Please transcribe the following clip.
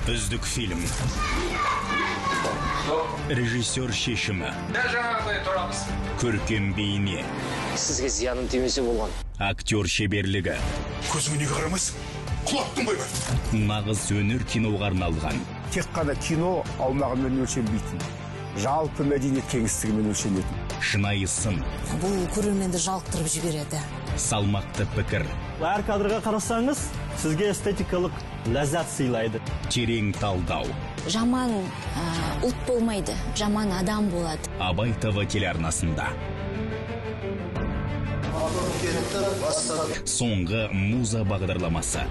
Үздік фильм. Режиссер шешімі. Жаңағыдай тұрамыз. Көркем бейне. Сізге зияным тимесе болған. Актер шеберлігі. Көзіңе неге қарамайсың? Құлаттың ғой бе? Нағыз өнер киноға арналған. Тек қана кино аумағымен өлшенбейтін, жалпы мәдениет кеңістігімен өлшенетін. Шынайы сын. Бұл көрерменді жалықтырып жібереді. Салмақты пікір. Әр кадрға қарасаңыз, сізге эстетикалық ләззат сыйлайды. Терең талдау. Жаман ұлт болмайды, жаман адам болады. Абай ТВ телеарнасында. Соңғы муза бағдарламасы.